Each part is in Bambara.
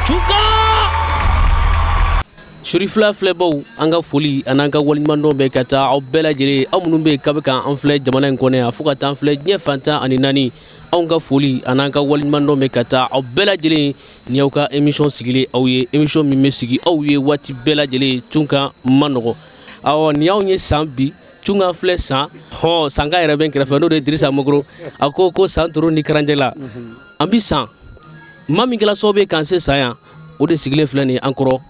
Cuka Surifila filɛbaw, an ka foli an'an ka waleɲumandɔn bɛ ka taa aw bɛɛ lajɛlen, aw minnu bɛ yen k'a bɛ ka an filɛ jamana in kɔnɔ yan fo ka taa an filɛ diɲɛ fan 14. Anw ka foli an'an ka waleɲumandɔn bɛ ka taa aw bɛɛ lajɛlen ni aw ka émission sigilen aw ye, émission min bɛ sigi aw ye waati bɛɛ lajɛlen, Cunkan man nɔgɔ. Awɔ, nin y'anw ye san bi Cunkan filɛ san hɔn sanka yɛrɛ bɛ n kɛrɛfɛ, n'o de ye Dirisa Mokoro. A ko ko san toro ni karanjɛ la, an bi san maa min kɛla sababu ye k'an se san yan, o de sigilen filɛ nin ye an kɔrɔ,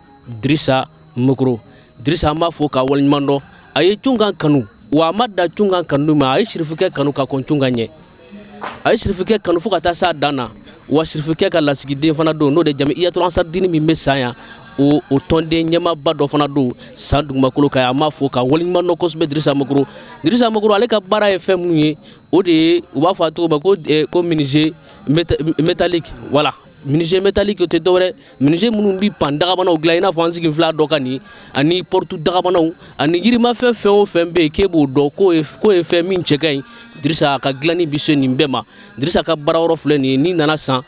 Dirisa Mokoro. Dirisa, an b'a fo k'a waleɲuman dɔn. A ye Cunkan kanu, wa a ma da Cunkan kanu ma, a ye sirifukɛ kanu ka kɔn Cunkan ɲɛ. A ye sirifukɛ kanu fo ka taa s'a dan na, wa sirifukɛ ka lasigiden fana don, n'o de Jamiyatul Ansardini min bɛ san yan, o tɔnden ɲɛmaaba dɔ fana don san dugumakolo kan. An b'a fo k'a waleɲuman dɔn kosɛbɛ, Dirisa Mokoro. Dirisa Mokoro, ale ka baara ye fɛn mun ye? O de ye u b'a fɔ a cogo ma ko menuisier métallique. Voilà, menuisier métallique, o tɛ dɔwɛrɛ, menuisier minnu bɛ pan dagabanaw dilan, i n'a fɔ an sigi fila dɔ kan nin, ani porte dagabanaw, ani yirimafɛn, fɛn o fɛn bɛ yen k'e b'o dɔn k'o ye fɛn min cɛ ka ɲi, Dirisa ka dilanni bɛ se nin bɛɛ ma. Dirisa ka baara yɔrɔ filɛ nin ye. N'i nana san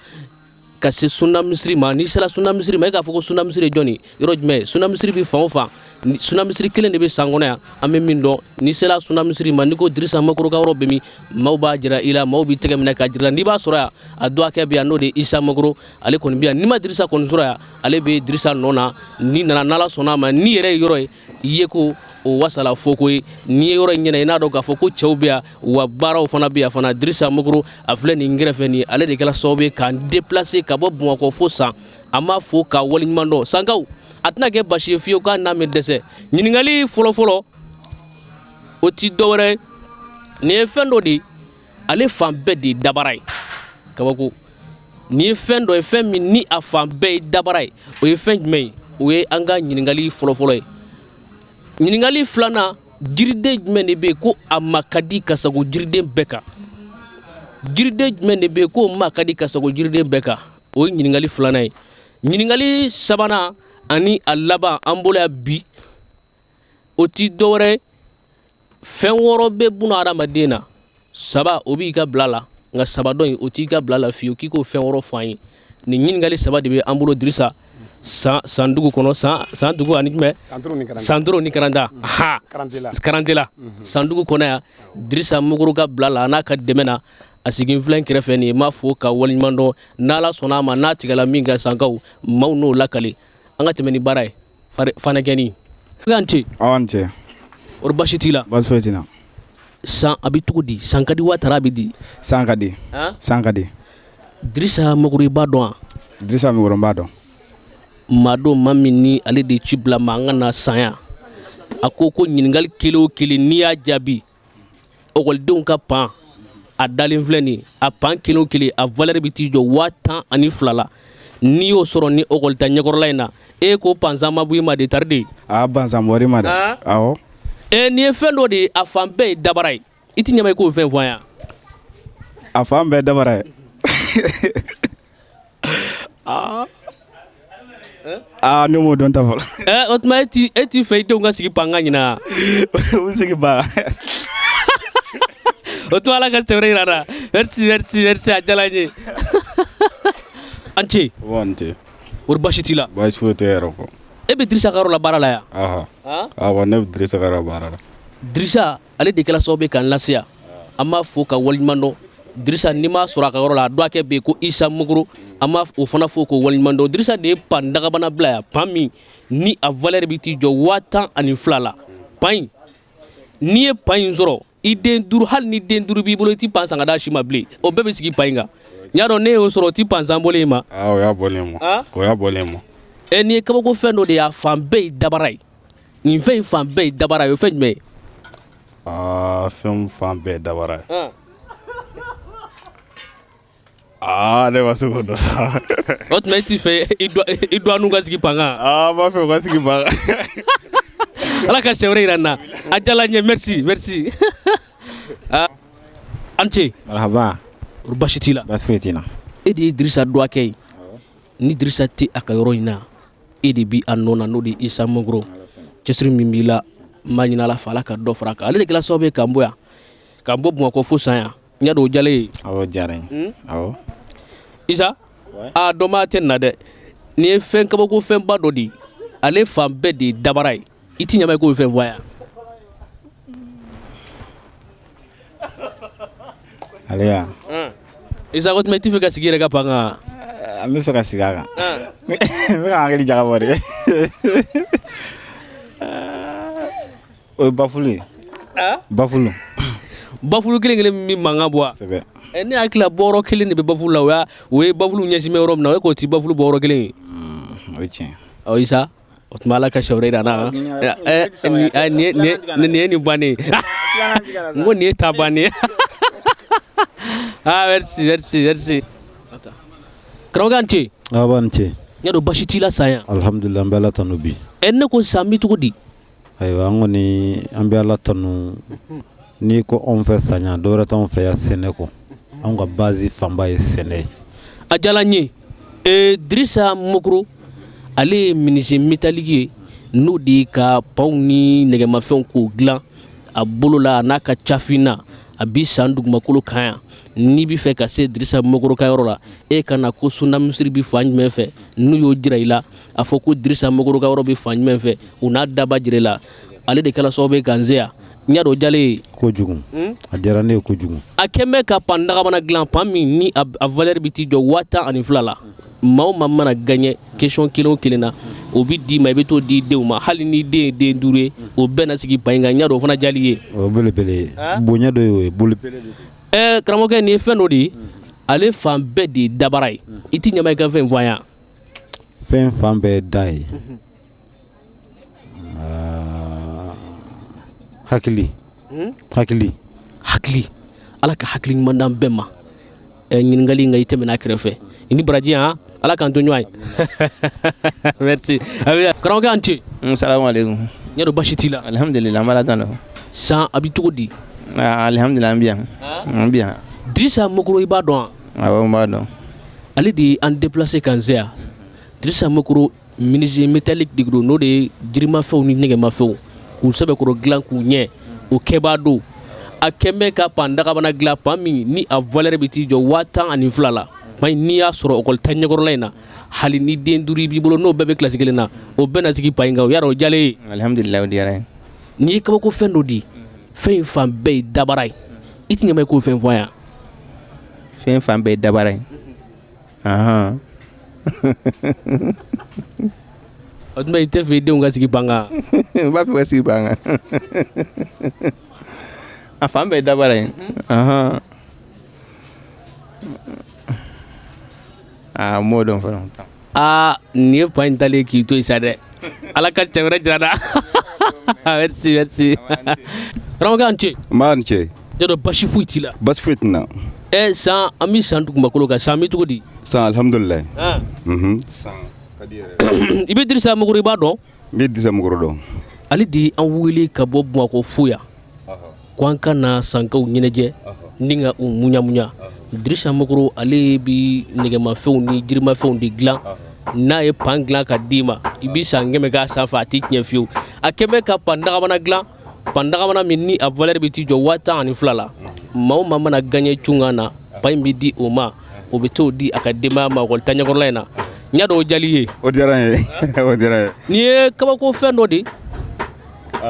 ka se Suna misiri ma, n'i sera Suna misiri ma, e k'a fɔ ko Suna misiri ye jɔn ye, yɔrɔ jumɛn? Suna misiri bɛ fan o fan, Suna misiri kelen de bɛ san kɔnɔ yan, an bɛ min dɔn. N'i sera Suna misiri ma, n'i ko Dirisa Mokoro ka yɔrɔ bɛ min, maaw b'a jira i la, maaw b'i tɛgɛ minɛ k'a jira. N'i b'a sɔrɔ yan, a dɔgɔkɛ bɛ yan, n'o de ye Isa Mokoro, ale kɔni bɛ yan. N'i ma Dirisa kɔni sɔrɔ yan, ale bɛ Dirisa nɔ na. N'i nana, n'Ala sɔnna a ma, n'i yɛrɛ ye yɔrɔ ye, i ye ko o wasala foko ye. N'i ye yɔrɔ in ɲɛna, i n'a dɔn k'a fɔ ko cɛw bɛ yan, wa baaraw fana bɛ yan fana. Dirisa Mokoro, a filɛ nin kɛrɛfɛ nin, ale de kɛra sababu ye k'an déplacer ka bɔ Bamakɔ fo san. An b'a fo k'a waleɲuman dɔn. Sankaw, a tɛna kɛ basi ye fiyewu k'a n'a mɛ dɛsɛ. Ɲininkali fɔlɔfɔlɔ, o ti dɔwɛrɛ ye, nin ye fɛn dɔ de ye, ale fan bɛɛ de ye dabara ye. Kabako, nin ye fɛn dɔ ye, fɛn min ni a fan bɛɛ ye dabara ye, o ye fɛn jumɛn ye? O ye an ka ɲininkali fɔlɔfɔlɔ ye. Ɲininkali filanan, jiriden jumɛn de bɛ yen ko a ma ka di ka sago jiriden bɛɛ kan? Jiriden jumɛn de bɛ yen k'o ma ka di ka sago jiriden bɛɛ kan? O ye ɲininkali filanan ye. Ɲininkali sabanan ani a laban an bolo yan bi, o ti dɔwɛrɛ ye, fɛn wɔɔrɔ bɛ buna hadamaden na, saba o b'i ka bila la, nka saba dɔ in o t'i ka bila la fiyewu. K'i k'o fɛn wɔɔrɔ fɔ an ye. Nin ɲininkali saba de bɛ an bolo Dirisa san san dugu kɔnɔ, san san dugu ani jumɛn? Santoro ni karanta ha karantela san dugu kɔnɔ yan. Dirisa Mokoro ka bila la, a n'a ka dɛmɛ na, a sigin filɛ n kɛrɛfɛ nin ye, n b'a fo ka waleɲuman dɔn. N'Ala sɔnna a ma, n'a tigɛla min kan, sankaw maaw n'o lakale. An ka tɛmɛ ni baara ye. Fanakɛni, an ce. Aw ni ce. O basi t'i la? Baasi foyi t'i la. San a bɛ cogo di? San ka di wa tara bɛ di? San ka di, san ka di. Dirisa Mokoro, i b'a dɔn wa? Dirisa Mokoro, n b'a dɔn. Maa don, maa min ni ale de ci bila ma an ka na san yan, a ko ko ɲininkali kelen o kelen, n'i y'a jaabi, ekɔlidenw ka pan a dalen filɛ nin, a pan kelen o kelen, a valeur bɛ t'i jɔ 12,000 la. N'i y'o sɔrɔ ni ekɔli ta ɲɛkɔrɔla in na, e ko pansan ma bɔ i ma de tari de. A pansan bɔr'i ma dɛ, awɔ. Ɛ, nin ye fɛn dɔ de ye, a fan bɛɛ ye dabara ye. I ti ɲama i k'o fɛn fɔ an yan. A fan bɛɛ dabara ye? Aa aa, ne m'o dɔn ta fɔlɔ. Ɛ, o tuma e ti fɛ i denw ka sigi pan ka ɲina? U sigi ba. O tuma Ala ka sɛbɛrɛ yira n na. Merci, merci, merci, a diyara n ye. An ce. Wa n tɛ. O basi t'i la? Baasi foyi tɛ yɛrɛ kɔ. E bɛ Dirisa ka yɔrɔ la baara la yan? Aha, awɔ, ne bɛ Dirisa ka yɔrɔ baara la. Dirisa, ale de kɛra sababu ye k'an lase yan. An b'a fo ka waleɲuman dɔn. Dirisa, n'i m'a sɔrɔ a ka yɔrɔ la, a dɔgɔkɛ bɛ yen ko Isa Mokoro, an b'a o fana fo k'o waleɲuman dɔn. Dirisa de ye pan dagabana bila yan, pan min ni a valeur bɛ t'i jɔ 12,000 la. Pan in, n'i ye pan in sɔrɔ, i den duuru, hali ni den duuru b'i bolo, i ti pan san ka d'a si ma bilen, o bɛɛ bɛ sigi pan in kan. N y'a dɔn ne y'o sɔrɔ, o ti pan san bɔlen i ma. Aa, o y'a bɔlen ma, o y'a bɔlen ma. Ɛ, nin ye kabako fɛn dɔ de ye, a fan bɛɛ ye dabara ye. Nin fɛn in fan bɛɛ ye dabara ye, o ye fɛn jumɛn ye? Aa, fɛn fan bɛɛ ye dabara ye? Aa, ne ma se k'o dɔn. O tuma e t'i fɛ i dɔgɔninw ka sigi pan kan? Aa, n b'a fɛ u ka sigi pan kan. Ala ka siɲɛ wɛrɛ yira n na. A diyara n ye, merci, merci. Aa, an ce. Marhaba. O basi t'i la? Baasi foyi t'i la. E de ye Dirisa dɔgɔkɛ ye. Ni Dirisa tɛ a ka yɔrɔ in na, e de bi a nɔ na, n'o de ye Isa Mokoro. Cɛsiri min b'i la, n b'a ɲini Ala fɛ, Ala ka dɔ fara a kan. Ale de kɛra sababu ye k'an bɔ yan, k'an bɔ Bamakɔ fo san yan. N y'a dɔn o diyalen ye. Awɔ, diyara n ye, awɔ. Isa, aa, dɔnbaa tɛ nin na dɛ. Nin ye fɛn kabako fɛnba dɔ de ye, ale fan bɛɛ de ye dabara ye. I ti ɲama i k'o fɛn fɔ yan. Ale ya. Isa, o tuma i t'i fɛ ka sigi i yɛrɛ ka pan kan? An bɛ fɛ ka sigi a kan. N bɛ ka n hakili jagabɔ de. O ye bafulu ye. Bafulu. Bafulu kelen kelen min bɛ mankan bɔ wa? Kosɛbɛ. Ne hakili la bɔyɔrɔ kelen de bɛ bafulu la, o ye bafulu ɲɛsin bɛ yɔrɔ min na, o ye k'o ti bafulu bɔyɔrɔ kelen ye. O ye tiɲɛ. Ɔ Isa, o tuma Ala ka siɲɛ wɛrɛ yira an na. Nin ye nin bannen ye. N ko nin ye ta bannen ye. Ah, merci, merci, merci. Karamɔgɔkɛ, a ni ce. Aw ni ce. N y'a dɔn basi t'i la san yan. Alihamudulila, an bɛ Ala tanu bi. Ɛ, ne ko san bɛ cogo di? Ayiwa, an kɔni an bɛ Ala tanu. N'i ko anw fɛ Saɲa, dɔwɛrɛ t'anw fɛ yan sɛnɛ kɔ. Anw ka base fanba ye sɛnɛ ye. A diyara n ye. Dirisa Mokoro, ale ye menuisier métallique ye, n'o de ye ka panw ni nɛgɛmafɛnw k'o dilan a bolo la, a n'a ka cafin na. A bi san dugumakolo kan yan. N'i bɛ fɛ ka se Dirisa Mokoro ka yɔrɔ la, e ka na ko Suna misiri bɛ fan jumɛn fɛ, n'u y'o jira i la, a fɔ ko Dirisa Mokoro ka yɔrɔ bɛ fan jumɛn fɛ, u n'a daba jira i la. Ale de kɛra sababu ye ka n se yan. N y'a dɔn o diyalen ye. Kojugu, a diyara ne ye kojugu. A kɛn bɛ ka pan dagabana dilan, pan min ni a valeur bɛ t'i jɔ 12,000 la. Maa o maa mana gagné question kelen o kelen na, o bɛ d'i ma, i bɛ t'o di denw ma. Hali ni den ye den 5 ye, o bɛɛ na sigi pan in kan. N y'a dɔn o fana diyali ye. O ye belebele ye, bonya dɔ ye, o ye belebele de ye. Ɛ karamɔgɔkɛ, nin ye fɛn dɔ de ye, ale fan bɛɛ de ye dabara ye. I ti ɲama i ka fɛn fɔ an ye. Fɛn fan bɛɛ ye da ye. Hakili, hakili, hakili. Ala ka hakili ɲuman d'an bɛɛ ma. Ɲininkali nka i tɛmɛna a kɛrɛfɛ. I ni baraji han, Ala k'an to ɲɔgɔn ye. Merci. Karamɔgɔkɛ, a ni ce. Salamu aleykum. N y'a dɔn basi t'i la. Alihamudulila, an b'Ala tanu. San a bɛ cogo di? Alihamudulila, an bɛ yan. An bɛ yan. Dirisa Mokoro, i b'a dɔn wa? Awɔ, n b'a dɔn. Ale de ye an déplacé k'an se yan. Dirisa Mokoro, menuisier métallique de don, n'o de ye jirimafɛnw ni nɛgɛmafɛnw k'u sɛbɛkɔrɔ dilan k'u ɲɛ, o kɛbaa don. A kɛn bɛ ka pan dagabana dilan, pan min ni a valeur bɛ t'i jɔ 12,000 la. Pan in, n'i y'a sɔrɔ ekɔli ta ɲɛkɔrɔla in na, hali ni den 5 b'i bolo, n'o bɛɛ bɛ kilasi kelen na, o bɛɛ na sigi pan in kan. O y'a dɔn o diyalen ye. Alihamudulila, o diyara n ye. Nin ye kabako fɛn dɔ di, fɛn in fan bɛɛ ye dabara ye. I ti ɲama i k'o fɛn fɔ an ye. Fɛn fan bɛɛ ye dabara ye. Ahan. O tuma i tɛ fɛ i denw ka sigi pan kan? N b'a fɛ ka sigi pan kan. A fan bɛɛ ye dabara ye. Ahan. Aa, n m'o dɔn fɔlɔ. Aa, nin ye pan in talen k'i to yen sa dɛ. Ala ka cɛ wɛrɛ jira n na. Merci, merci. Karamɔgɔkɛ, a ni ce. Nba, a ni ce. Y'a dɔn basi foyi t'i la. Basi foyi tɛ n na. Ɛ san, an bɛ san dugumakolo kan, san bɛ cogo di? San, alihamudulilayi. San ka di yɛrɛ. I bɛ Dirisa Mokoro, i b'a dɔn? N bɛ Dirisa Mokoro dɔn. Ale de ye an wele ka bɔ Bamakɔ fo yan, ko an ka na sankaw ɲɛnajɛ ni ka u muɲamuɲa. Dirisa Mokoro, ale bɛ nɛgɛmafɛnw ni jirimafɛnw de dilan. N'a ye pan dilan ka d'i ma, i bɛ san 100 k'a sanfɛ, a tɛ tiɲɛ fiyewu. A kɛn bɛ ka pan dagabana dilan, pan dagabana min ni a valeur bɛ t'i jɔ 12,000 la. Maa o maa mana gagné cunkan na, pan in bɛ di o ma, o bɛ t'o di a ka denbaya ma ekɔli taɲɛkɔrɔla in na. N y'a dɔn o diyal'i ye. O diyara n ye, o diyara n ye. Nin ye kabako fɛn dɔ de ye,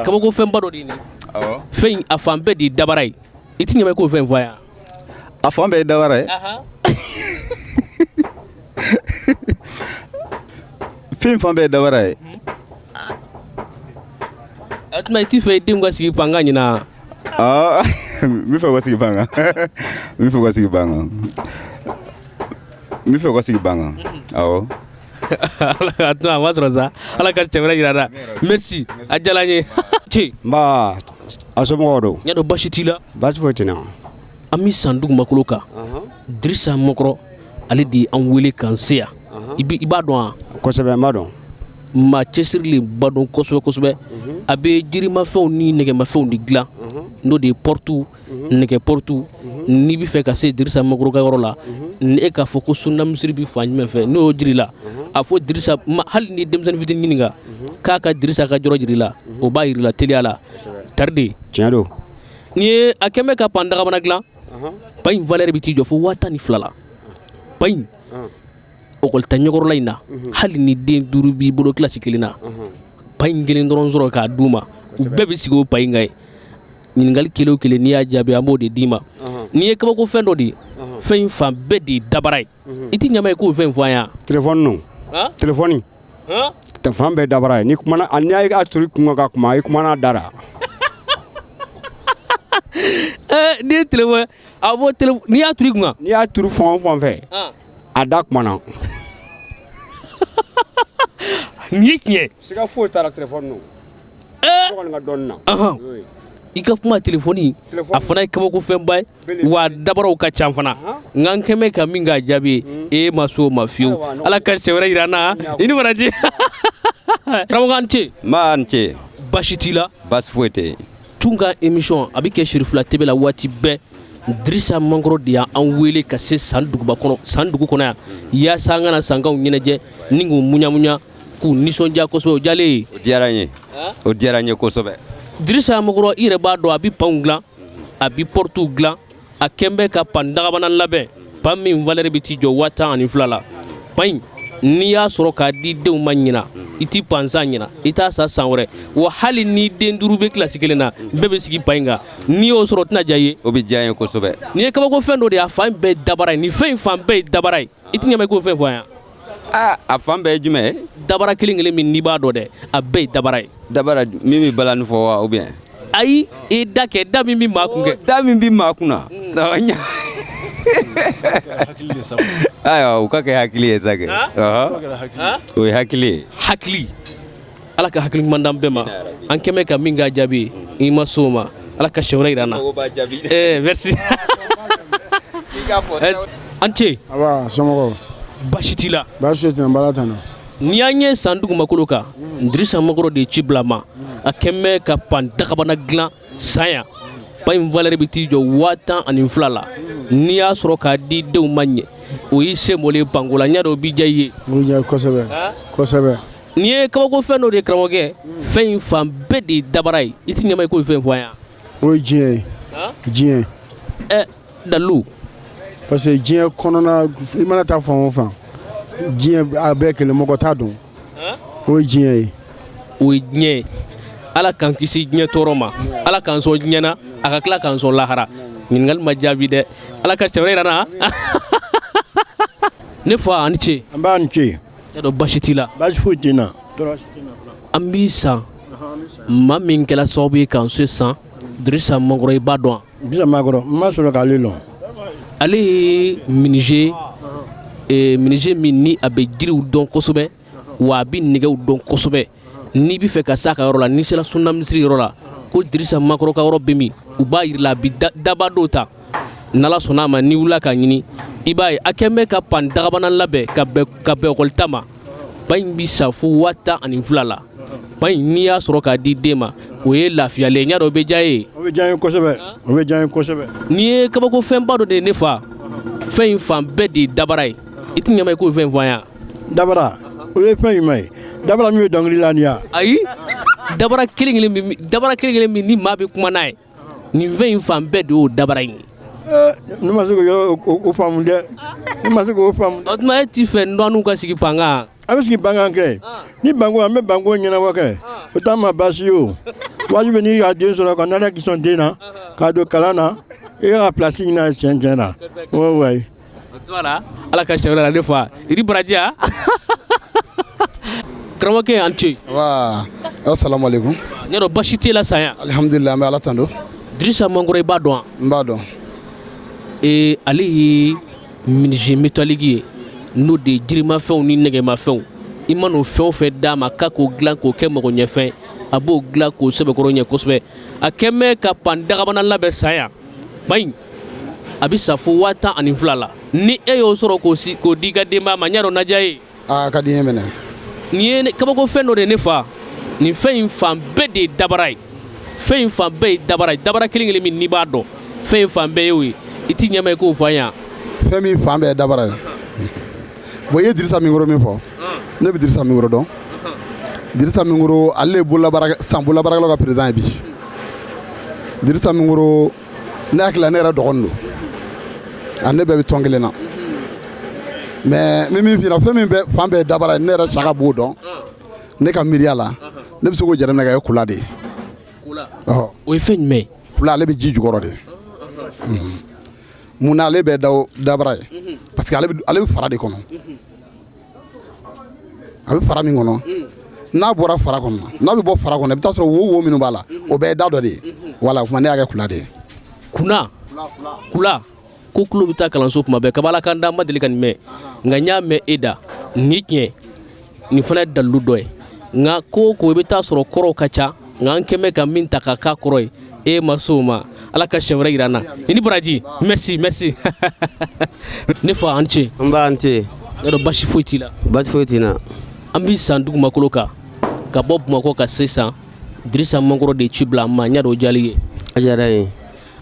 kabako fɛnba dɔ de ye nin. Awɔ. Fɛn in, a fan bɛɛ de ye dabara ye. I ti ɲama i k'o fɛn fɔ an ye. A fan bɛɛ ye dabara ye. Fɛn fan bɛɛ ye dabara ye. O tuma i t'i fɛ i denw ka sigi pan kan ɲinan? Aa, n bɛ fɛ u ka sigi pan kan. N bɛ fɛ u ka sigi pan kan. N bɛ fɛ u ka sigi pan kan. Awɔ. A ma sɔrɔ sa. Ala ka cɛ wɛrɛ jira n na. Merci, a diyara n ye. Ce. Nba, a somɔgɔw don? N y'a dɔn basi t'i la. Basi foyi tɛ n na. An bɛ san dugumakolo kan. Dirisa Mokoro, ale de ye an wele k'an se yan. I b'a dɔn wa? Kosɛbɛ, n b'a dɔn. Maa cɛsirilenba don kosɛbɛ kosɛbɛ. A bɛ jirimafɛnw ni nɛgɛmafɛnw de dilan, n'o de ye porte, nɛgɛ porte. N'i bɛ fɛ ka se Dirisa Mokoro ka yɔrɔ la, ni e k'a fɔ ko Suna misiri bɛ fan jumɛn fɛ, n'o y'o jira i la, a fɔ Dirisa, hali ni denmisɛnnin fitinin ɲininka k'a ka Dirisa ka yɔrɔ jira i la, o b'a jira i la teliya la. Tari de. Tiɲɛ don. Nin ye a kɛn bɛ ka pan dagabana dilan, pan in valeur bɛ t'i jɔ fo 12,000 la. Pan in, Ɔkɔlita ɲɛkɔrɔla in na, hali ni den 5 b'i bolo kilasi kelen na, pan in kelen dɔrɔn sɔrɔ k'a d'u ma, u bɛɛ bɛ sigi o pan in kan ye. Ɲininkali kelen o kelen, n'i y'a jaabi, an b'o de d'i ma. N'i ye kabako fɛn dɔ de ye, fɛn in fan bɛɛ de ye dabara ye, i ti ɲama ye k'o fɛn fɔ an ye wa? Téléphone non. Téléphone fan bɛɛ dabara ye. Ni kumana, n'i y'a turu i kun kan ka kuma, i kumana da la. N'i ye téléphone, a fɔ téléphone, n'i y'a turu i kun kan. N'i y'a turu fan o fan fɛ, a da kumana. Nin ye tiɲɛ ye. Siga foyi t'a la, téléphone non. Ne kɔni ka dɔnni na. I ka kuma téléphone, a fana ye kabako fɛnba ye, wa dabaraw ka ca fana. Nka n kɛn bɛ ka min k'a jaabi ye, e ma s'o ma fiyewu. Ala ka siɲɛ wɛrɛ jira an na. I ni baraji. Karamɔgɔ, an ce. Nba, an ce. Baasi t'i la? Baasi foyi tɛ yen. Tunga émission a bɛ kɛ Sirifila TV la waati bɛɛ. Dirisa Mankɔrɔ de y'an wele ka se San duguba kɔnɔ, San dugu kɔnɔ yan, yaasa an kana Sankaw ɲɛnajɛ ni k'u muɲamuɲa, k'u nisɔndiya kosɛbɛ. O diyalen ye. O diyara n ye. O diyara n ye kosɛbɛ. Dirisa Mankɔrɔ, i yɛrɛ b'a dɔn, a bɛ panw dilan, a bɛ portew dilan, a kɛn bɛ ka pan dagabana labɛn, pan min valeur bɛ t'i jɔ 12,000 la. Pan in, n'i y'a sɔrɔ k'a di denw ma ɲina, i t'i pan san ɲina, i t'a san san wɛrɛ, wa hali ni den 5 bɛ kilasi kelen na, bɛɛ bɛ sigi pan in kan. N'i y'o sɔrɔ, o tɛna diya i ye. O bɛ diya n ye kosɛbɛ. Nin ye kabako fɛn dɔ de ye, a fan bɛɛ dabara ye, nin fɛn in fan bɛɛ ye dabara ye. I tɛ ɲɛ i k'o fɛn fɔ an ye. Aa, a fan bɛɛ ye jumɛn ye? Dabara kelen kelen min n'i b'a dɔn dɛ, a bɛɛ ye dabara ye. Dabara min bɛ balani fɔ wa, ou bien? Ayi, i da kɛ da min bɛ maa kun kɛ. Da min bɛ maa kun na. Ayiwa, o ka kɛ hakili ye sa kɛ. O ye hakili ye. Hakili. Ala ka hakili ɲuman d'an bɛɛ ma. An kɛn bɛ ka min k'a jaabi, i ma s'o ma. Ala ka siɲɛ wɛrɛ jira an na. Merci. An ce. Aba, somɔgɔw. Baasi t'i la? Baasi tɛ n bala tana. N'i y'an ye San dugumakolo kan, Dirisa Mankɔrɔ de ye ci bila ma. A kɛn bɛ ka pan dagabana dilan San yan. Pan in valeur bɛ t'i jɔ 12,000 la. N'i y'a sɔrɔ k'a di denw ma ɲɛ, o y'i sen bɔlen panko la. N y'a dɔn o b'i diya i ye. O bɛ diya kosɛbɛ kosɛbɛ. Nin ye kabako fɛn dɔ de ye karamɔgɔkɛ. Fɛn in fan bɛɛ de ye dabara ye. I tɛ ɲama i k'o fɛn fɔ an ye. O ye diɲɛ ye. Diɲɛ. Dalu. Parce que diɲɛ kɔnɔna, i mana taa fan o fan, diɲɛ a bɛɛ kelen, mɔgɔ t'a dɔn. O ye diɲɛ ye. O ye diɲɛ ye. Ala k'an kisi diɲɛ tɔɔrɔ ma. Ala k'an sɔn diɲɛ na, a ka tila k'an sɔn lahara. Ɲininkali ma jaabi dɛ. Ala ka cɛ wɛrɛ yira n na. Ne fa, a ni ce. An b'a ni ce. Y'a dɔn baasi t'i la? Baasi foyi tɛ n na. An b'i san. Maa min kɛra sababu ye k'an se San, Dirisa Mankɔrɔ, i b'a dɔn wa? Dirisa Mankɔrɔ, n ma sɔrɔ k'ale lɔn. Ale ye menuisier, menuisier min ni a bɛ jiriw dɔn kosɛbɛ, wa a bɛ nɛgɛw dɔn kosɛbɛ. N'i bɛ fɛ ka s'a ka yɔrɔ la, n'i sera Suna misiri yɔrɔ la, ko Dirisa Mankɔrɔ ka yɔrɔ bɛ min, u b'a yir'i la, a bɛ daba dɔw ta. N'Ala sɔnna a ma, n'i wulila k'a ɲini, i b'a ye a kɛn bɛ ka pan dagabana labɛn ka bɛn ɔkɔlita ma. Pan in bɛ san fo 12,000 la. Pan in, n'i y'a sɔrɔ k'a di den ma, o ye lafiyalen ye. N y'a dɔn o bɛ diya i ye. O bɛ diya n ye kosɛbɛ. O bɛ diya n ye kosɛbɛ. Nin ye kabako fɛnba dɔ de ye ne fa. Fɛn in fan bɛɛ de ye dabara ye. I tɛ ɲama i k'o fɛn fɔ an ye. Dabara, o ye fɛn jumɛn ye? Dabara min bɛ dɔnkili la nin ya? Ayi, dabara kelen kelen min, dabara kelen kelen min ni maa bɛ kuma n'a ye, nin fɛn in fan bɛɛ de y'o dabara in ye. Ne ma se k'o faamu dɛ. Ne ma se k'o faamu. O tuma e t'i fɛ n dɔgɔninw ka sigi pan kan? An bɛ sigi pan kan kɛ. Ni banko, an bɛ banko ɲɛnabɔ kɛ. O t'an ma baasi ye o. Wajibi n'i ka den sɔrɔ ka n'Ala k'i sɔn den na, k'a don kalan na, i ka place ɲini a ye tiɲɛ tiɲɛ na. Ouais ouais. O tuma la, Ala ka siɲɛ wɛrɛ la ne fa. I ni baraji. Karamɔgɔkɛ, an ce. Wa asalaamaaleykum. N y'a dɔn baasi t'e la San yan. Alihamudulila, an bɛ Ala tando. Dirisa Mankɔrɔ, i b'a dɔn wa? N b'a dɔn. Ale ye menuisier métallique ye, n'o de ye jirimafɛnw ni nɛgɛmafɛnw. I man'o fɛn o fɛn d'a ma k'a k'o dilan k'o kɛ mago ɲɛfɛn, a b'o dilan k'o sɛbɛkɔrɔ ɲɛ kosɛbɛ. A kɛn bɛ ka pan dagabana labɛn San yan. Pan in a bɛ sa fo 12,000 la. Ni e y'o sɔrɔ k'o di i ka denbaya ma, n y'a dɔn na diya ye. Aa, ka di n ye minɛ. Nin ye kabako fɛn dɔ de ye ne fa. Nin fɛn in fan bɛɛ de ye dabara ye. Fɛn in fan bɛɛ ye dabara ye. Dabara kelen kelen min n'i b'a dɔn, fɛn in fan bɛɛ y'o ye. I t'i ɲɛma i k'o fɔ an ye. Fɛn min fan bɛɛ ye dabara ye. Bon, i ye Dirisa Minkoro min fɔ, ne bɛ Dirisa Minkoro dɔn. Dirisa Minkoro, ale ye bololabaara, San bololabaarakɛlaw ka président ye bi. Dirisa Minkoro, ne hakili la ne yɛrɛ dɔgɔnin don. A ne bɛɛ bɛ tɔn kelen na. Mais n bɛ min f'i ɲɛna, fɛn min bɛ fan bɛɛ ye dabara ye, ne yɛrɛ Saka b'o dɔn. Ne ka miiriya la, ne bɛ se k'o jateminɛ ka kɛ kula de ye. O ye fɛn jumɛn ye? Kula, ale bɛ ji jukɔrɔ de. Mun na ale bɛ dabara ye? Parce que ale bɛ fara de kɔnɔ. A bɛ fara min kɔnɔ, n'a bɔra fara kɔnɔ, n'a bɛ bɔ fara kɔnɔ, i bɛ taa sɔrɔ wo minnu b'a la, o bɛɛ ye da dɔ de ye. Wala, o tuma ne y'a kɛ kula de ye. Kunna kula ko tulo bɛ taa kalanso tuma bɛɛ, kabala kan da ma deli ka nin mɛn, nka n y'a mɛn e da. Nin ye tiɲɛ, nin fana ye dalilu dɔ ye. Nka ko o ko, i bɛ taa sɔrɔ kɔrɔw ka ca, nka an kɛmɛ ka min ta ka k'a kɔrɔ ye, e ma s'o ma. Ala ka siɲɛ wɛrɛ yira an na. I ni baraji. Merci, merci. Ne fa, an ce. N ba, an ce. Yɔrɔ basi foyi t'i la? Basi foyi t'i na. An bɛ san dugumakolo kan ka bɔ Bamakɔ ka se san. Dirisa Mankɔrɔ de ye ci bila an ma. N y'a dɔn o diyali ye. A diyara n ye.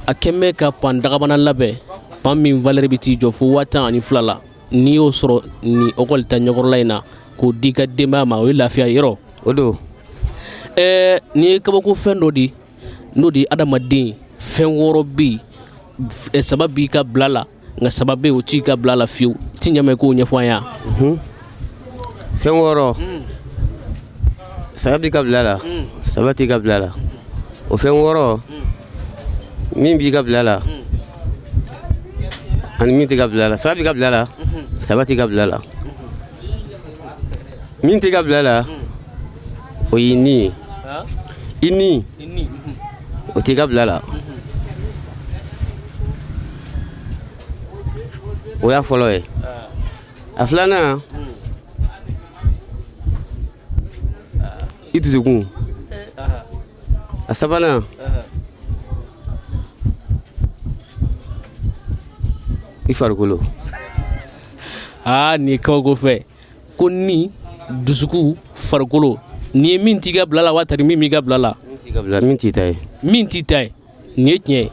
A kɛn bɛ ka pan dagabana labɛn, pan min valeur bɛ t'i jɔ fo 12,000 la. N'i y'o sɔrɔ nin ekɔli ta ɲɛkɔrɔla in na k'o di i ka denbaya ma, o ye lafiya ye yɔrɔ. O don. Nin ye kabako fɛn dɔ de ye, n'o de ye adamaden fɛn wɔɔrɔ bɛ yen, saba b'i ka bila la, nka saba bɛ yen, o t'i ka bila la fiyewu. I ti ɲɛ k'o ɲɛfɔ an ye wa? Fɛn wɔɔrɔ, saba b'i ka bila la, saba t'i ka bila la. O fɛn wɔɔrɔ, min b'i ka bila la ani min t'i ka bila la. Saba b'i ka bila la, saba t'i ka bila la. Min t'i ka bila la, o y'i ni ye. I ni, o t'i ka bila la. O y'a fɔlɔ ye. A filanan, i dusukun. A sabanan, i farikolo. Aa, nin ye kabako fɛ ko ni dusukun, farikolo. Nin ye min t'i ka bila la, wa tari min b'i ka bila la. Min t'i ta ye. Min t'i ta ye. Nin ye tiɲɛ ye.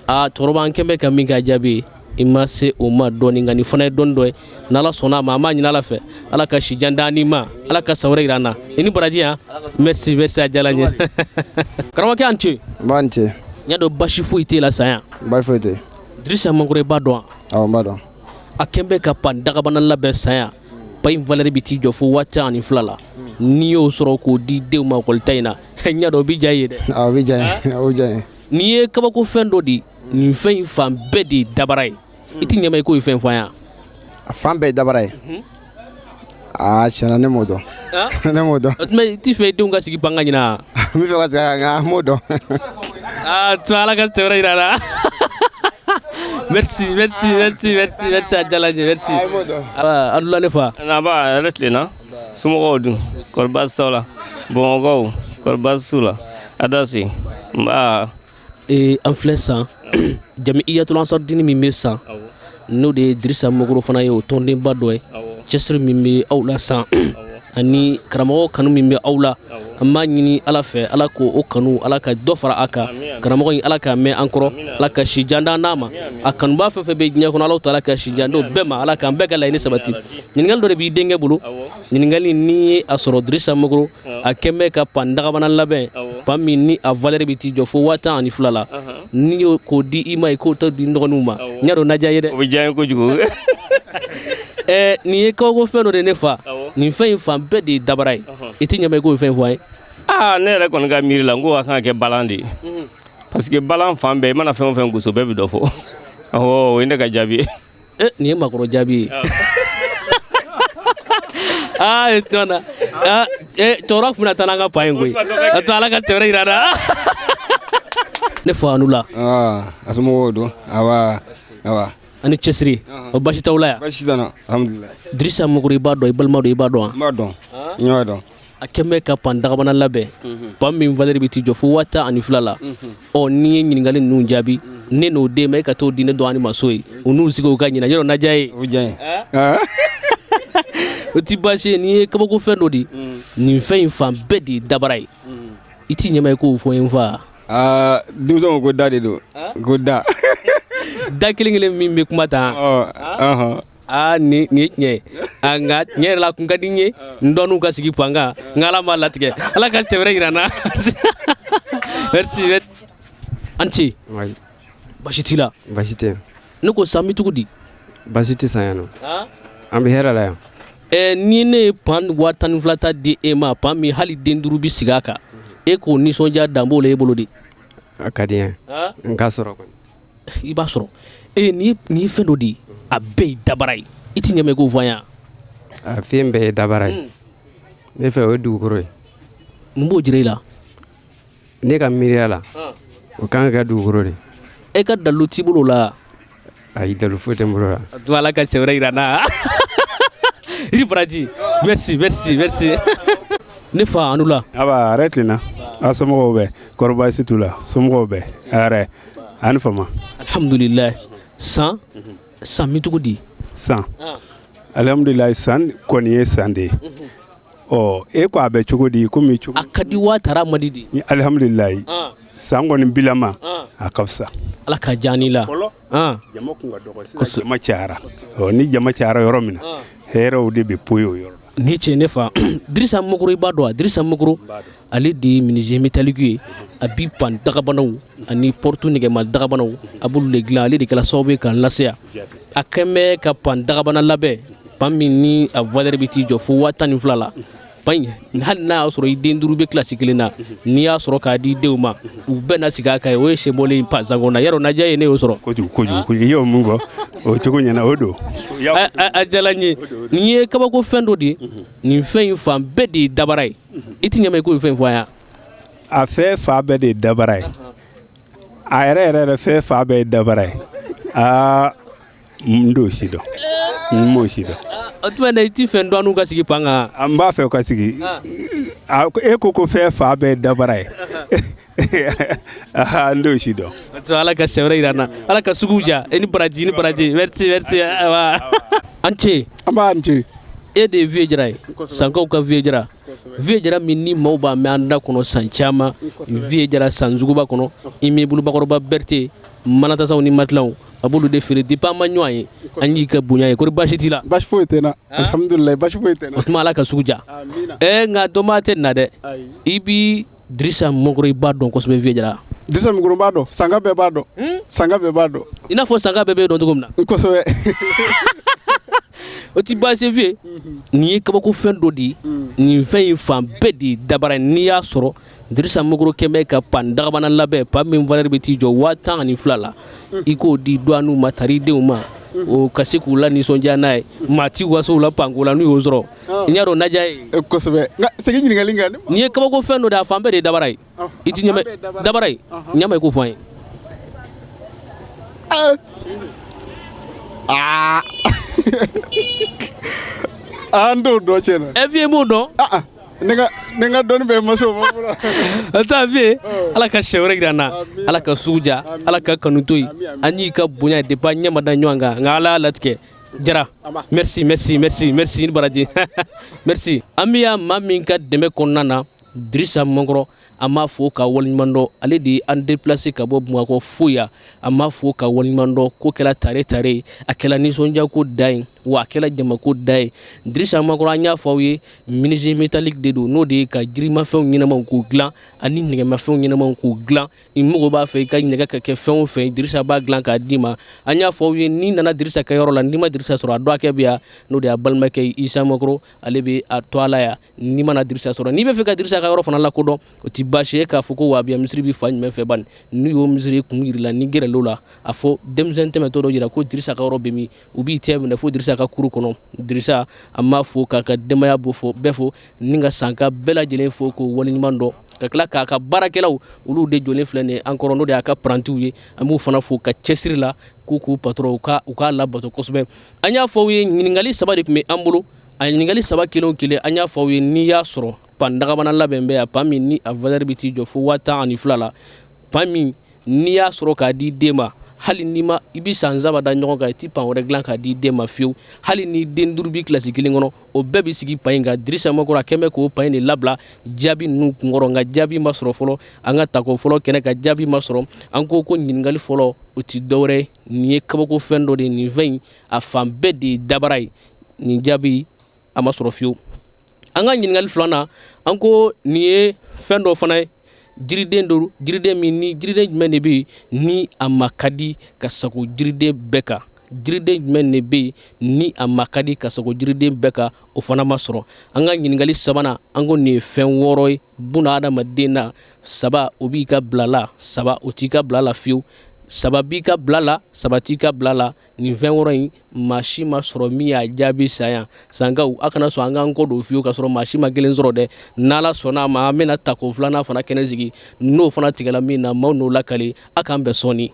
Aa, cɛkɔrɔba, an kɛn bɛ ka min k'a jaabi ye, i ma se o ma dɔɔni, nka nin fana ye dɔɔni dɔ ye. N'Ala sɔnna a ma, an b'a ɲini Ala fɛ, Ala ka si jan d'an ni ma, Ala ka san wɛrɛ yira an na. I ni baraji yan. Merci, merci, a diyara n ye. Karamɔgɔkɛ, an ce. N b'a ce. N y'a dɔn basi foyi t'e la san yan. Basi foyi tɛ. Dirisa Mankɔrɔ, i b'a dɔn wa? Awɔ, n b'a dɔn. A kɛn bɛ ka pan dagabana labɛn san yan, pan in valeur bɛ t'i jɔ fo 12,000 la. N'i y'o sɔrɔ k'o di denw ma ekɔli ta in na, n y'a dɔn o bɛ diya i ye dɛ. Awɔ, o bɛ diya n ye, o bɛ diya n ye. Nin ye kabako fɛn dɔ de ye. Nin fɛn in fan bɛɛ de ye dabara ye. I ti ɲɛma i k'o ye fɛn fɔ an ye. A fan bɛɛ ye dabara ye. Aa, tiɲɛ na, ne m'o dɔn. Ne m'o dɔn. O tuma, i ti fɛ i denw ka sigi pan ka ɲina? N bɛ fɛ ka sigi a kan, nka n m'o dɔn. Aa, to Ala ka tɛmɛ yira la. Merci, merci, merci, merci, merci, a diyara n ye, merci. Aa, Abdoulaye, ne fa. Naba, yɛrɛ tilenna. Somɔgɔw dun? Kɔri baasi t'aw la? Bamakɔkaw, kɔri baasi t'u la? Adasi, nba. An filɛ san Jamiyatul Ansardini min bɛ san, n'o de ye Dirisa Mokoro fana ye, o tɔndenba dɔ ye. Cɛsiri min bɛ aw la san ani karamɔgɔ kanu min bɛ aw la, an b'a ɲini Ala fɛ, Ala k'o o kanu, Ala ka dɔ fara a kan. Karamɔgɔ in, Ala k'a mɛn an kɔrɔ, Ala ka si jan d'an n'a ma. A kanuba fɛn fɛn bɛ diɲɛ kɔnɔ, Ala taala ka si jan d'o bɛɛ ma. Ala k'an bɛɛ ka laɲini sabati. Ɲininkali dɔ de b'i denkɛ bolo. Ɲininkali, n'i ye a sɔrɔ, Dirisa Mokoro, a kɛn bɛ ka pan dagabana labɛn, pan min ni a valeur bɛ t'i jɔ fo 12,000 la, n'i y'o k'o di i ma, i k'o ta di dɔgɔninw ma, n y'a dɔn na diya ye dɛ. O bɛ diya n ye kojugu. Nin ye kabako fɛn dɔ de, ne fa. Nin fɛn in fan bɛɛ de ye dabara ye. I ti ɲɛma i k'o fɛn fɔ an ye? Aa, ne yɛrɛ kɔni ka miiri la, n ko a kan ka kɛ balan de ye, parce que balan fan bɛɛ, i mana fɛn o fɛn gosi, o bɛɛ bɛ dɔ fɔ. Awɔ, o ye ne ka jaabi ye. Nin ye maakɔrɔ jaabi ye. Aa, tuma na cɛkɔrɔba tun bɛna taa n'an ka pan ye koyi. A to Ala ka tɛmɛ yira an na. Ne fa, a wula. A somɔgɔw don? Awa, awa. Ani cɛsiri. O basi t'aw la yan? Basi t'an na, alhamdulilayi. Dirisa Mokoro, i b'a dɔn, i balima don, i b'a dɔn wa? N b'a dɔn, n b'a dɔn. A kɛn bɛ ka pan dagabana labɛn, pan min valeur bɛ t'i jɔ fo 12,000 la. Ɔ, n'i ye ɲininkali ninnu jaabi, ne n'o d'e ma, e ka t'o di ne dɔgɔnin ma so ye, u n'u sigi u ka ɲina. Yɔrɔ na diya ye? O bɛ diya n ye. O ti baasi ye. Nin ye kabako fɛn dɔ de ye. Nin fɛn in fan bɛɛ de ye dabara ye. I ti ɲɛma i k'o fɔ n ye, n fa? Aa, denmisɛnw ko da de don, ko da. Da kelen kelen min bɛ kuma tan. Aa, nin ye tiɲɛ ye. A, nka tiɲɛ yɛrɛ la, a kun ka di n ye n dɔgɔninw ka sigi pan kan, nka Ala m'a latigɛ. Ala ka cɛ wɛrɛ yira n na. Merci. An ce. Basi t'i la? Basi tɛ. Ne ko san bɛ cogo di? Basi tɛ san yan nɔ. An bɛ hɛrɛ la yan. Ɛ, ni ne ye pan 12,000 ta di e ma, pan min hali den duuru bɛ sigi a kan, e k'o nisɔndiya dan b'o la e bolo de. A ka di n ye. N ka sɔrɔ kɔni. I b'a sɔrɔ. E, nin ye fɛn dɔ de ye, a bɛɛ ye dabara ye. I ti ɲɛmɛ k'o fɔ an ye. A fɛn bɛɛ ye dabara ye. Ne fɛ, o ye dugukolo ye. Mun b'o jira i la? Ne ka miiriya la, o kan ka kɛ dugukolo de. E ka dalilu t'i bolo o la? Ayi, dalilu foyi tɛ n bolo la. To Ala ka cɛ wɛrɛ yira n na. I ni baraji. Merci, merci, merci. Ne fa, a ni wula. Aba, hɛrɛ tilenna. A somɔgɔw bɛ? Kɔri baasi t'u la? Somɔgɔw bɛ? Hɛrɛ. A ni fama. Alhamdulilayi. San san min cogo di? San, alhamdulilayi, san kɔni ye san de ye. Ɔ, e ko a bɛ cogo di? Komi cogo a ka di wa tara man di de? Alhamdulilayi, san kɔni bilama a ka fisa. Ala ka diya ni la. Fɔlɔ, jama kun ka dɔgɔ, sisan jama cayara. Ɔ, ni jama cayara yɔrɔ min na, hɛrɛw de bɛ poyi o yɔrɔ la. Ni cɛ, ne fa, Dirisa Mokoro, i b'a dɔn wa? Dirisa Mokoro, ale de ye menuisier métallique ye. A bi pan dagabanaw ani porte nɛgɛma dagabanaw, a b'olu de dilan. Ale de kɛra sababu ye k'an lase yan. A kɛn bɛ ka pan dagabana labɛn, pan min ni a valeur bɛ t'i jɔ fo 12,000 la. Pan in, hali n'a y'a sɔrɔ i den duuru bɛ kilasi kelen na, n'i y'a sɔrɔ k'a di denw ma, u bɛɛ na sigi a kan ye. O ye senbɔlen pan sanko na yarɔ. Naja ye, ne y'o sɔrɔ. Kojugu, kojugu, kojugu. I y'o mun fɔ, o cogo ɲɛna, o don. A diyara n ye. Nin ye kabako fɛn dɔ de ye. Nin fɛn in fan bɛɛ de ye dabara ye. I ti ɲɛma i k'o fɛn fɔ an ye. A fɛn fa bɛɛ de ye dabara ye. A yɛrɛ yɛrɛ yɛrɛ, fɛn fa bɛɛ ye dabara ye. Aa, n t'o si dɔn, n m'o si dɔn. O tuma na, i ti fɛn dɔn n'u ka sigi pan kan? An b'a fɛ u ka sigi. E ko ko fɛn fa bɛɛ ye dabara ye. N t'o si dɔn. Ala ka sɛ wɛrɛ yira n na. Ala ka sugu diya. E ni baraji, ni baraji. Merci, merci. Ayiwa, an ce. An b'a ce. E de ye Vieux Jara ye, Sankaw ka Vieux Jara, Vieux Jara min ni maaw b'a mɛn an da kɔnɔ san caman. Vieux Jara, san suguba kɔnɔ, i m'i bolobakɔrɔba Berete, manatasaw ni matilanw, a b'olu de feere. Depuis an ma ɲɔgɔn ye, an y'i ka bonya ye. Kɔri baasi t'i la? Baasi foyi tɛ n na, alhamdulilayi, baasi foyi tɛ n na. O tuma, Ala ka sugu diya. Ɛ, nka dɔnbaa tɛ nin na dɛ. I bi Dirisa Mɔkɔrɔ, i b'a dɔn kosɛbɛ, Vieux Jara. Dirisa Mokoro b'a dɔn, Sanka bɛɛ b'a dɔn, Sanka bɛɛ b'a dɔn. I n'a fɔ Sanka bɛɛ bɛ dɔn cogo min na. Kosɛbɛ. O ti baasi ye, Vieux. Nin ye kabako fɛn dɔ de ye. Nin fɛn in fan bɛɛ de ye dabara ye. N'i y'a sɔrɔ, Dirisa Mokoro kɛmɛ ka pan dagabana labɛn, pan min valeur bɛ t'i jɔ 12,000 la, i k'o di dɔgɔninw ma, tari denw ma, o ka se k'u la nisɔndiya n'a ye. Maa ti waso la panko la n'u y'o sɔrɔ. N y'a dɔn, naja ye. Kosɛbɛ. Nka segin ɲininkali kan. Nin ye kabako fɛn dɔ de ye, a fan bɛɛ de ye dabara ye. I ti ɲɛmɛ dabara ye. Ɲama, i k'o fɔ an ye. Aa, an t'o dɔn tiɲɛ na. Ɛ, Vieux, m'o dɔn. Ne ka dɔnni bɛɛ ma se o ma fɔlɔ. Taa, Vieux, Ala ka sɛ wɛrɛ yira n na. Ala ka sugu diya. Ala ka kanu to yen. An y'i ka bonya ye depuis an ɲɛ ma da ɲɔgɔn kan, nka Ala y'a latigɛ. Jara, merci, merci, merci, merci. Ni baraji, merci. An bɛ yan maa min ka dɛmɛ kɔnɔna na, Dirisa Mɔnkɔrɔ, an b'a fo ka waleɲuman dɔn. Ale de ye an déplacé ka bɔ Bamakɔ fo yan. An b'a fo ka waleɲuman dɔn. Ko kɛla tare tare ye, a kɛla nisɔndiyako da ye, wa a kɛla jamako da ye. Dirisa Mɔnkɔrɔ, an y'a fɔ aw ye, menuisier métallique de don, n'o de ye ka jirimafɛnw ɲɛnamaw k'u dilan ani nɛgɛmafɛnw ɲɛnamaw k'u dilan. I mago b'a fɛ i ka nɛgɛ ka kɛ fɛn o fɛn, Dirisa b'a dilan k'a d'i ma. An y'a fɔ aw ye, n'i nana Dirisa ka yɔrɔ la, n'i ma Dirisa sɔrɔ, a dɔgɔkɛ bɛ yan, n'o de y'a balimakɛ ye, Isa Mɔkɔrɔ, ale bɛ a to a la yan. N'i mana Dirisa sɔrɔ, n'i bɛ fɛ ka Dirisa ka yɔrɔ fana lakodɔn, o ti baasi ye k'a fɔ ko wahabiya misiri bɛ fan jumɛn fɛ bani. N'u y'o misiri kun yir'i la, n'i gɛrɛl'o la, a fɔ denmisɛn tɛmɛtɔ dɔ yira ko Dirisa ka yɔrɔ bɛ min, u b'i tɛ minɛ fo Dirisa ka kuru kɔnɔ. Dirisa, an b'a fo k'a ka denbaya bɔ fo bɛɛ fo, ni ka Sanka bɛɛ lajɛlen fo k'o waleɲuman dɔn, ka tila k'a ka baarakɛlaw, olu de jɔlen filɛ nin ye an kɔrɔ, n'o de y'a ka apprentiw ye. An b'u fana fo ka cɛsiri la k'u k'u patron u k'a labato kosɛbɛ. An y'a fɔ aw ye, ɲininkali saba de tun bɛ an bolo. A ɲininkali saba kelen o kelen, an y'a fɔ aw ye, n'i y'a sɔrɔ, pan dagabana labɛn bɛ yan, pan min ni a valeur bɛ t'i jɔ fo 12,000 la, pan min n'i y'a sɔrɔ k'a di den ma, hali n'i ma i bɛ san 3 da ɲɔgɔn kan, i ti pan wɛrɛ dilan k'a di den ma fiyewu. Hali ni den duuru bɛ kilasi kelen kɔnɔ, o bɛɛ bɛ sigi pan in kan. Dirisa Makɔrɔ, a kɛn bɛ k'o pan in de labila jaabi ninnu kunkɔrɔ, nka jaabi ma sɔrɔ fɔlɔ. An ka tako fɔlɔ kɛnɛ ka jaabi ma sɔrɔ. An ko ko ɲininkali fɔlɔ, o ti dɔwɛrɛ ye, nin ye kabako fɛn dɔ de ye. Nin fɛn in, a fan bɛɛ de ye dabara ye. Nin jaabi a ma sɔrɔ fiyewu. An ka ɲininkali filanan, an ko nin ye fɛn dɔ fana ye, jiriden don, jiriden min ni jiriden jumɛn de bɛ yen ni a ma ka di ka sago jiriden bɛɛ kan? Jiriden jumɛn de bɛ yen ni a ma ka di ka sago jiriden bɛɛ kan? O fana ma sɔrɔ. An ka ɲininkali sabanan, an ko nin ye fɛn wɔɔrɔ ye buna adamaden na. Saba o b'i ka bila la, saba o t'i ka bila la fiyewu. Saba b'i ka bila la, saba t'i ka bila la. Nin fɛn wɔɔrɔ in, maa si ma sɔrɔ min y'a jaabi. Saya sankaw, a kana sɔn an k'an kɔ don fiyewu ka sɔrɔ maa si ma kelen sɔrɔ dɛ. N'ala sɔnna a ma, an bɛna tako filanan fana kɛnɛ sigi. N'o fana tigɛla min na, maaw n'o lakali. A k'an bɛn sɔɔni.